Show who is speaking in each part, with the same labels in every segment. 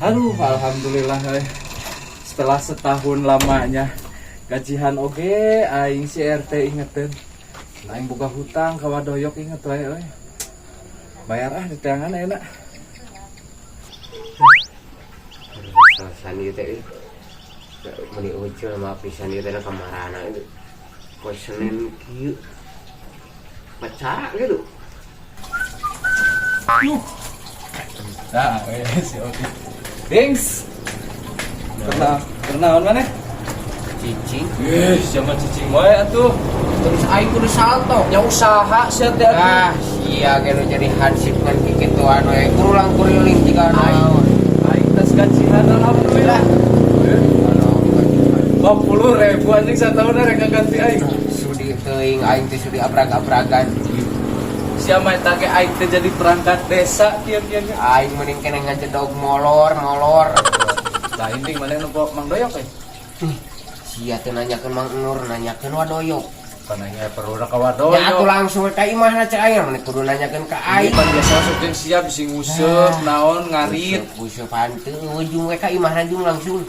Speaker 1: Aduh, alhamdulillah eh. Setelah setahun lamanya gajian oge aing si RT ingetin. Aing boga hutang ka Wadoyok, inget wae euy. Bayar ah di teangan enak.
Speaker 2: Sandi teh meni ucul mah pisan ieu teh kamarana itu. Poe Senin kieu. Pacara gitu.
Speaker 1: Nah, si Odi. Dings. Pernah pernah mana?
Speaker 2: Cicing.
Speaker 1: Ih, siapa cicing wae atuh.
Speaker 2: Terus aing kudu salto.
Speaker 1: Nya usaha sia teh atuh.
Speaker 2: Ah, sia ge nu jadi hansip ngan kikituan we. Kurulang kuriling jiga naon.
Speaker 1: Aing tas gajian, alhamdulillah. 50 ribu anjing, satahun rek ganti aing.
Speaker 2: Sudi teuing aing teh, sudi abrag-abragan.
Speaker 1: Siapa eta ge aing teh jadi perangkat desa kieu-kieu ge.
Speaker 2: Aing mending kena ngajedog molor-molor.
Speaker 1: Lain ding mana nu Mang Doyok eh.
Speaker 2: Sia teh nanyakeun Mang Nur, nanyakeun Wadoyok.
Speaker 1: Pananya perlu ka Wadoyok.
Speaker 2: Ya atuh langsung ka imahna cek aing mah kudu nanyakeun ka
Speaker 1: Aing
Speaker 2: aing.
Speaker 1: pan biasa sok jeung siap sing nguseup naon ngarit.
Speaker 2: Useup hanteu ujung we ka imahna jung langsung.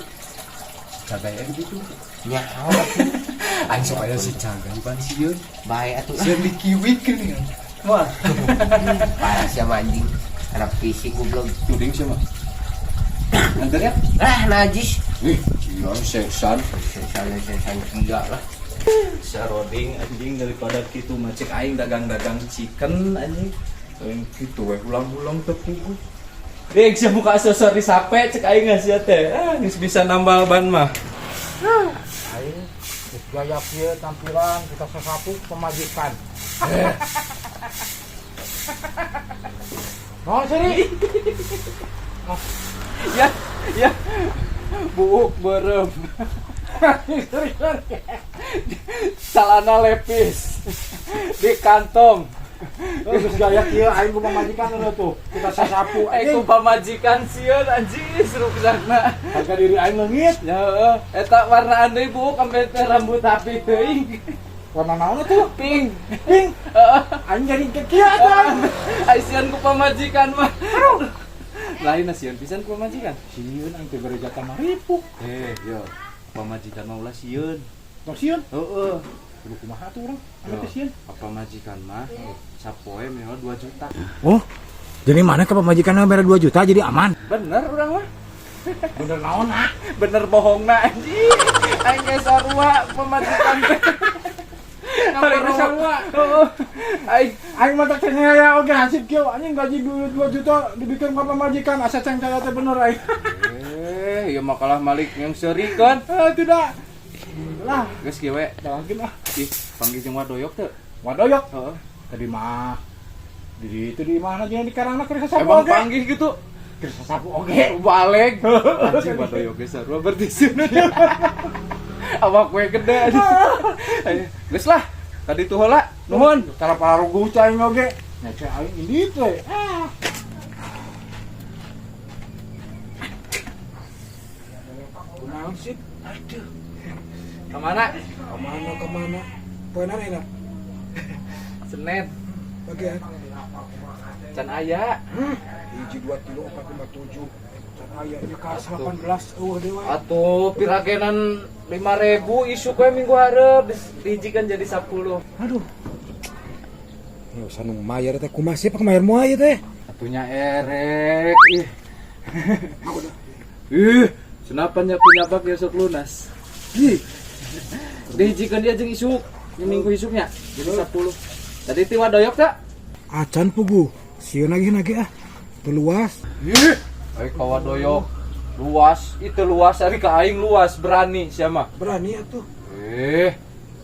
Speaker 1: Cagai gitu.
Speaker 2: Nyaho atuh.
Speaker 1: Aing sok aya si cagai pan sieun.
Speaker 2: Bae atuh.
Speaker 1: Sieun dikiwikeun ya. Wah.
Speaker 2: Parah sia mah anjing. Karena fisik goblok.
Speaker 1: Tuding sia mah. Antar ya?
Speaker 2: Ah, najis.
Speaker 1: Ih, iya seksan.
Speaker 2: Sesan sesan.
Speaker 1: Enggak lah. Saroding anjing, daripada gitu mah cek aing dagang-dagang chicken anjing. Aing kitu we ulang-ulang teu puguh. Dek sia buka aksesoris sape cek aing sia teh. Ah, geus bisa nambal ban mah.
Speaker 3: Aing geus gaya kieu tampilan kita sasapu pemajikan. Naon seri?
Speaker 1: Ya, ya. Buuk beureum. Celana lepis di kantong.
Speaker 3: Geus gaya kieu aing ku pamajikan udah tuh. Kita sasapu
Speaker 1: Eh ku
Speaker 3: anjing.
Speaker 1: pamajikan sieun anjing ruksakna.
Speaker 3: Harga diri aing leungit.
Speaker 1: Ya heeh, eta warnaan deui buuk sampe teh rambut api teuing.
Speaker 3: Warna naon tuh?
Speaker 1: Pink.
Speaker 3: Pink.
Speaker 1: Heeh.
Speaker 3: Aing jadi kieu atuh aing.
Speaker 1: Ai sieun ku pamajikan mah. Lain sieun pisan ku pamajikan.
Speaker 3: Sieun aing teh bere jatah mah ripuh.
Speaker 1: Eh, yo. Pamajikan mah ulah sieun.
Speaker 3: Tong sieun.
Speaker 1: Heeh.
Speaker 3: Kudu kumaha tuh urang? Anu teh sieun.
Speaker 1: Apa majikan mah sapoe minimal 2 juta.
Speaker 3: Oh. Jadi mana ke pamajikan mere 2 juta jadi aman?
Speaker 1: Bener urang mah.
Speaker 3: Bener naon ah?
Speaker 1: Bener bohongna anjing. Aing ge sarua pamajikan teh.
Speaker 3: Aing sarua.
Speaker 1: Heeh. Aing
Speaker 3: Aing mah teh aya oge hansip kieu anjing gaji 2 juta dibikeun ka pamajikan asa ceng saya teh bener aing.
Speaker 1: Eh, ieu mah kalah malik yang seurikeun.
Speaker 3: Eh tidak. Lah,
Speaker 1: Geus kieu we.
Speaker 3: daging ah.
Speaker 1: Ih, panggil jeung Wadoyok teu?
Speaker 3: Wadoyok.
Speaker 1: Heeh.
Speaker 3: Tadi mah di itu di mana jeung di karangna keur sasapu
Speaker 1: Emang
Speaker 3: oge.
Speaker 1: panggih gitu.
Speaker 3: Keur sasapu oge.
Speaker 1: Baleg. Anjing Wadoyok ge sarua berarti sieun. Awak we gede anjing. Ayo, geus lah. Tadi tuh heula. Nuhun.
Speaker 3: Tara pararuguh cai aing oge. Nya cai aing indit we. Ah. Kunaon sih?
Speaker 1: Aduh. Kemana?
Speaker 3: Kemana kemana? Poenan enak.
Speaker 1: Senin.
Speaker 3: Bagian.
Speaker 1: Can aya.
Speaker 3: Hiji 2 3 4 5 7. Can aya ieu ka 18 eueuh deui wae.
Speaker 1: Atuh piragenan 5000 isuk we minggu hareup dihijikan jadi 10.
Speaker 3: Aduh. Ya usah nu mayar teh kumaha sih pak mayar moal ieu teh.
Speaker 1: Atunya erek. Ih. Ih, senapa nya punya bak ya sok lunas.
Speaker 3: Ih,
Speaker 1: Dihijikan dia jeung isuk. Ini minggu isuknya jadi 10. Tadi ti Wadoyok tak?
Speaker 3: Acan puguh. Sieun lagi nage ah. Teu luas.
Speaker 1: Ih, ai ka Wadoyok. Luas, itu luas ari ka aing luas berani sia mah.
Speaker 3: Berani atuh.
Speaker 1: Eh,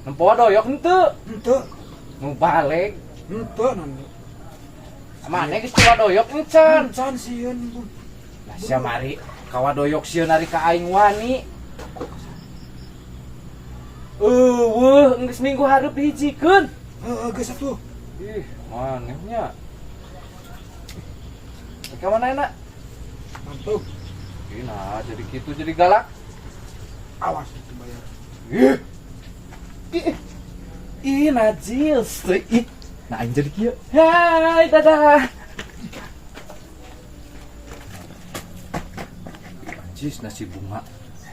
Speaker 1: nempo Wadoyok henteu.
Speaker 3: Henteu.
Speaker 1: Nu baleg.
Speaker 3: Henteu nanti.
Speaker 1: Mane geus ti Wadoyok encan.
Speaker 3: Encan sieun pun.
Speaker 1: Lah sia mari ka Wadoyok sieun ari ka aing wani. Eueuh, geus minggu hareup dihijikeun.
Speaker 3: Heeh, geus atuh.
Speaker 1: Ih, manehnya. Ka mana enak?
Speaker 3: Mantap.
Speaker 1: Ih, nah jadi gitu jadi galak.
Speaker 3: Awas itu bayar.
Speaker 1: Ih. Ih. Ih, najis. Ih. Nah, aing jadi kieu. Hai, dadah. Najis nasi bunga.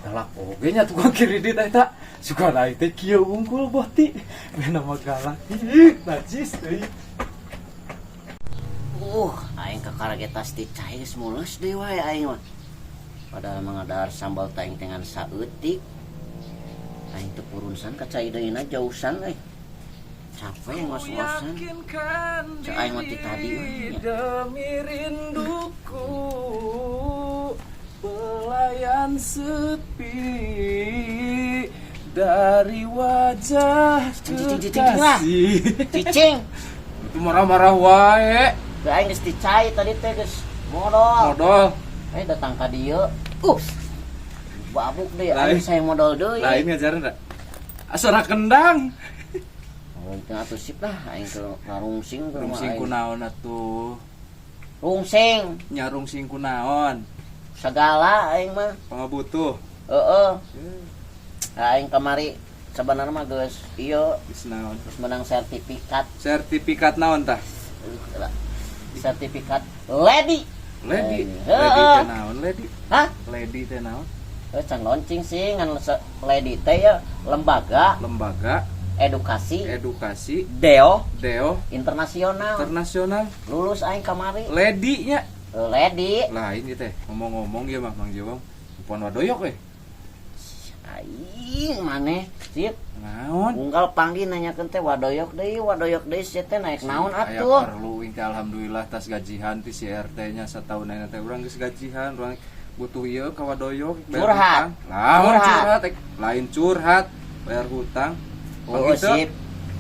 Speaker 1: Galak oge nya tukang kredit eta. Suka aing teh kieu unggul boti. Bena mah galak. Ih, najis deui.
Speaker 2: Aing kakara ge tas ti cai geus mules deui wae aing mah. Padahal mah ngadahar sambal teh aing teh ngan saeutik. Aing teu purunsan ka cai deuna jausan euy. Capek ngos-ngosan. Cek aing mah ti tadi we nya.
Speaker 1: Demi rinduku pelayan sepi dari wajah
Speaker 2: Cicing, cicing, cicing lah.
Speaker 1: kekasih.
Speaker 2: Cicing.
Speaker 1: Itu marah-marah wae.
Speaker 2: Teu aing geus dicai tadi teh geus modal.
Speaker 1: Modal.
Speaker 2: Eh datang ka dieu. Babuk deui
Speaker 1: Lain.
Speaker 2: aing saya modal deui.
Speaker 1: Lain ngajaran da. Asora kendang.
Speaker 2: Oh, itu atuh sip lah aing ke ngarungsing ke rumah
Speaker 1: Rungsing
Speaker 2: aing.
Speaker 1: kunaon atuh.
Speaker 2: Rungsing
Speaker 1: Nya rungsing kunaon.
Speaker 2: Segala aing mah.
Speaker 1: Pangabutuh.
Speaker 2: Heeh. Nah, aing kamari sebenarnya mah geus ieu
Speaker 1: Geus naon?
Speaker 2: geus menang sertifikat.
Speaker 1: Sertifikat naon tah?
Speaker 2: Sertifikat lady.
Speaker 1: Lady.
Speaker 2: Eh,
Speaker 1: Lady
Speaker 2: heeh.
Speaker 1: teh naon lady?
Speaker 2: Hah?
Speaker 1: Lady teh naon?
Speaker 2: Eh, can launching sih ngan lady teh ya lembaga
Speaker 1: Lembaga
Speaker 2: edukasi
Speaker 1: edukasi
Speaker 2: Deo
Speaker 1: Deo
Speaker 2: internasional.
Speaker 1: internasional.
Speaker 2: Lulus aing kamari.
Speaker 1: Lady nya.
Speaker 2: Lady.
Speaker 1: Lain ieu teh. Ngomong-ngomong ieu mah Mang Jewong. Pon wadoyok eh.
Speaker 2: Aing maneh sip.
Speaker 1: Naon?
Speaker 2: Unggal panggil nanyakeun teh wadoyok deui sia teh naik naon
Speaker 1: Aya
Speaker 2: atuh.
Speaker 1: perlu teh alhamdulillah tas gajihan ti si RT nya satahun ayeuna teh urang geus gajihan, urang butuh ieu ka wadoyok bayar
Speaker 2: Curhat.
Speaker 1: hutang. Lamun
Speaker 2: Curhat.
Speaker 1: curhat, eh, lain curhat, bayar hutang.
Speaker 2: Oh,
Speaker 1: Begitu.
Speaker 2: sip.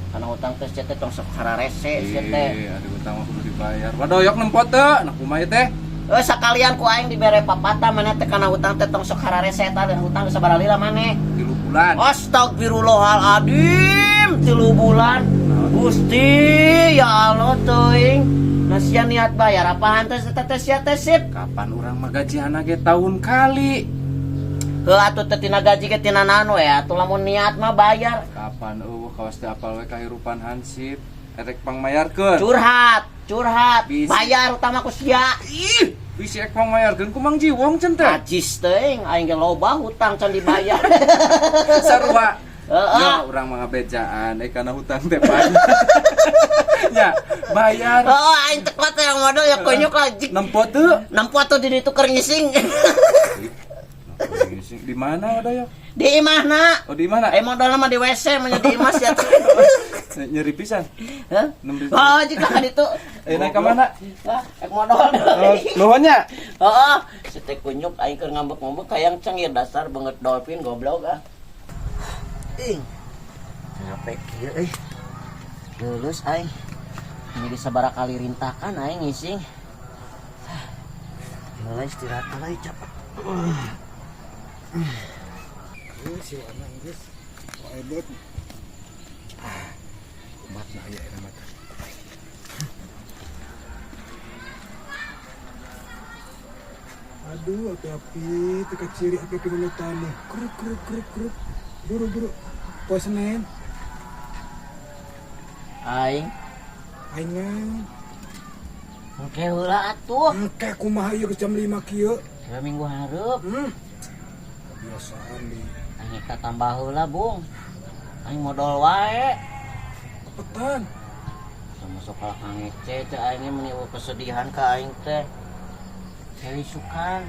Speaker 2: Karena hutang teh sia teh tong sok hararese sia teh.
Speaker 1: Ih, ada hutang mah kudu dibayar. Wadoyok nempo teu, nah kumaha ieu teh?
Speaker 2: Eh sakalian ku aing dibere papatah maneh teh kana hutang teh tong sok hararese eta hutang geus sabaraha lila maneh.
Speaker 1: 3 bulan.
Speaker 2: Astagfirullahaladzim, 3 bulan. Gusti, ya Allah teuing. Nah sia niat bayar apaan teh teh teh sia teh sip.
Speaker 1: Kapan urang mah gajihanna ge tahun kali?
Speaker 2: Heuh atuh teh tina gaji ge tina naon we atuh lamun niat mah bayar.
Speaker 1: Kapan eueuh kawas teh apal we kahirupan hansip. Erek pangmayarkeun.
Speaker 2: Curhat, curhat,
Speaker 1: Bisi.
Speaker 2: bayar utama ku sia.
Speaker 1: Ih, bisi ek pangmayarkeun ku Mang Jiwong cen teh.
Speaker 2: Najis teuing, aing ge loba hutang can dibayar.
Speaker 1: Sarua.
Speaker 2: Heeh.
Speaker 1: Ya, urang mah ngabejaan eh kana hutang teh pan. Ya, bayar.
Speaker 2: Oh, aing teh kuat yang modal ya konyok lah jik.
Speaker 1: Nempo teu.
Speaker 2: Nempo atuh di ditu keur ngising.
Speaker 1: Ngising di mana udah ya?
Speaker 2: Di imahna.
Speaker 1: Oh, di mana?
Speaker 2: Eh modalna mah di WC mah di imah sia teh.
Speaker 1: Nyeri pisan.
Speaker 2: Hah?
Speaker 1: Nembe.
Speaker 2: Oh, jika ka ditu.
Speaker 1: Eh, naik ka mana?
Speaker 2: Hah, ek modal.
Speaker 1: Oh, nuhun nya.
Speaker 2: Heeh, si teh kunyuk aing keur ngambek-ngambek hayang cengir dasar banget dolphin goblok ah. Ing. Capek kieu euy. Lulus aing. Ini geus sabaraha kali rintakan aing ngising. Mulai istirahat mulai capek.
Speaker 3: Si warna geus. Wah, hebat. Umat na aya era mata. Aduh, api-api, teka ciri api-api dulu tali. Kruk, kruk, kruk, kruk. Buru, buru. Poe Senin.
Speaker 2: Aing.
Speaker 3: Aing.
Speaker 2: Engke heula atuh.
Speaker 3: Engke kumaha ieu geus jam 5 kieu.
Speaker 2: Dua minggu hareup.
Speaker 3: Kebiasaan di.
Speaker 2: Aing eta tambah heula, Bung. Aing modal wae.
Speaker 3: Petan.
Speaker 2: Sama sok kalah kangece teh aing ge meni eueuh kesedihan ka aing teh. Cewek sukan.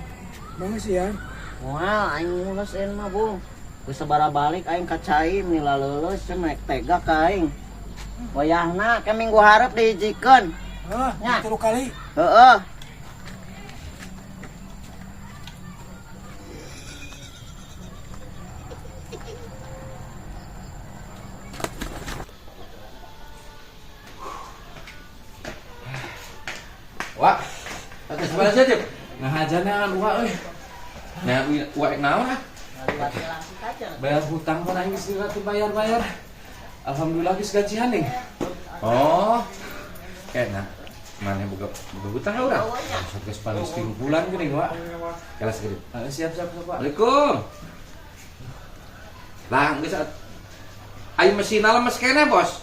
Speaker 3: Mang sih ya.
Speaker 2: Moal aing mules eun mah, Bung. Geus sabaraha balik aing ka cai meni laleuleus cenah naik tega ka aing. Wayahna ke minggu hareup dihijikeun.
Speaker 3: Hah,
Speaker 2: Nya.
Speaker 3: 3 kali.
Speaker 2: Heeh.
Speaker 1: Wah. Atas mana saja, Cip? Nah, hajangan uak euy. Nah, uak ek naon ah? Bayar hutang pan aing geus bayar-bayar. Alhamdulillah geus gajian nih. Oh. Kayaknya mana boga hutang urang? Sok geus paling 3 bulan geuning, Wak.
Speaker 4: Kelas gede.
Speaker 1: Siap siap siap, Pak.
Speaker 4: Assalamualaikum. Lah, geus ayo mesin lemes kene, Bos.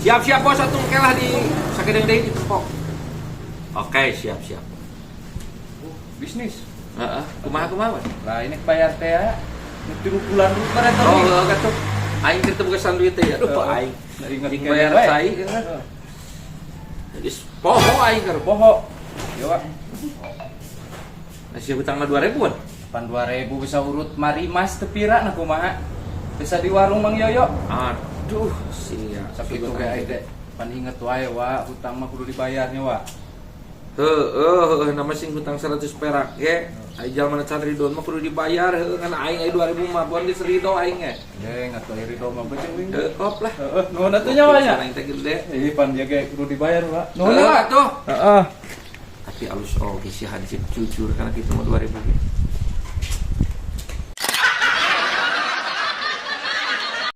Speaker 4: Siap-siap, Bos, atuh engke lah di sakedeung deui ditempok. Oke, siap-siap.
Speaker 1: Bisnis.
Speaker 4: Heeh, kumaha kumaha, Bos?
Speaker 1: Lah, ini bayar teh ya. Nu 3 bulan rupa eta.
Speaker 4: Oh, heuh atuh. Aing teh teu boga duit teh ya. Lupa aing.
Speaker 1: Nah, inget
Speaker 4: Jeung
Speaker 1: keneh
Speaker 4: bayar
Speaker 1: we.
Speaker 4: Cai. Geus poho aing keur.
Speaker 1: Poho. Yo, Wak.
Speaker 4: Nah, sia hutangna 2000-an.
Speaker 1: Pan 2000 bisa urut marimas teu pira, nah kumaha? Bisa di warung Mang Yoyo.
Speaker 4: Aduh, sia.
Speaker 1: Sakitu ge aing teh. Pan inget wae, Wa, hutang mah kudu dibayarnya, Wa.
Speaker 4: Heeh, heuh, nama sing hutang 100 perak ge. Ai jalma can ridho mah kudu dibayar, heuh, ngan aing ai 2000 mah buan geus ridho aing ge.
Speaker 1: Ye, ngatuh ai ridho mah beuteung wing.
Speaker 4: Heuh, kop lah.
Speaker 1: Heeh, nuhun atuh nya, Wa, nya.
Speaker 4: Aing teh gede.
Speaker 1: Ih, pan dia ge kudu dibayar, Wa. Nuhun,
Speaker 4: Heuh
Speaker 1: Wa.
Speaker 4: atuh.
Speaker 1: Heeh.
Speaker 4: Tapi alus oge si Hansip jujur karena gitu mah 2000 ge.